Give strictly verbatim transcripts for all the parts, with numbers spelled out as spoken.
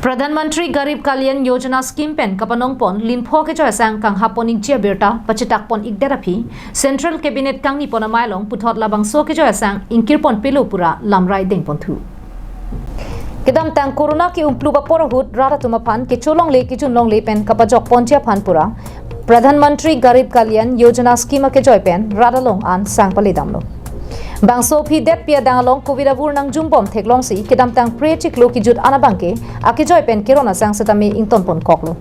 Pradhan Mantri Garib Kalyan Yojana scheme pen kapanong pon lim pho kejoi asang kanghap pon ikji abirta pachitak pon ikdet aphi Central Cabinet kangni pon amei along puthot labangso kejoi asang ingkir pon pelo pura lamrai deng pon thu. Kedamtang corona ke-umplup apor ahut rat atum aphan kecho longle kejun longle pen kapajok ponji aphan pura Pradhan Mantri Garib Kalyan Yojana scheme akejoi pen rat along an sang pale damlo. Bangso aphi detpi adang along Covid avur nangjum bom theklongsi kedamtang pre chiklo kejut an abangke akejoi pen keron asang setame ington pon koklo.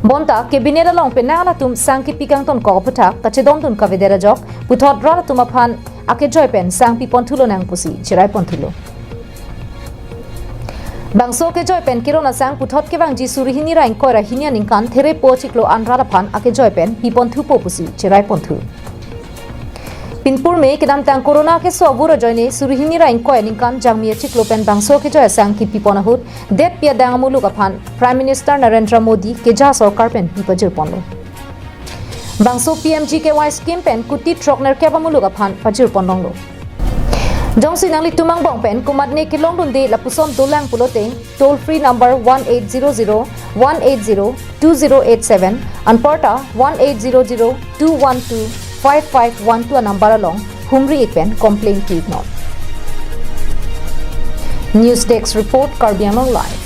Bonta Cabinet along penang latum sang kepi kangton kok aphuthak kachedondun kavedet ajok puthot rat atum aphan akejoi pen sang pi pon thulo nang pusi chirai pon thulo. Bangso kejoi pen keron asang puthot kevangji suri hini ra ingkoi ra hini aningkan therepo chiklo an rat aphan akejoi pen pi pon thupo pusi chirai pon thu. Pinpur me kedamtang corona keso avur ajoine suri hini ra ingkoi aningkan jangmi achiklo pen bangso kejoi asang kipi pon ahut detpi adang amuluk aphan Prime Minister Narendra Modi keja sorkar pen pi pajir ponlo. Bangso P M G K Y scheme pen kuti throk nerkep amuluk aphan pajir pon longlo. Jongsi nanglitum angbong pen komatne kelongdunde lapuson dolang pulote toll free number one eight zero zero one eight zero two zero eight seven anparta one eight zero zero two one two five five one two anumber along humri ik pen complain ki iknon. News Desk Report, Karbi Anglong Live.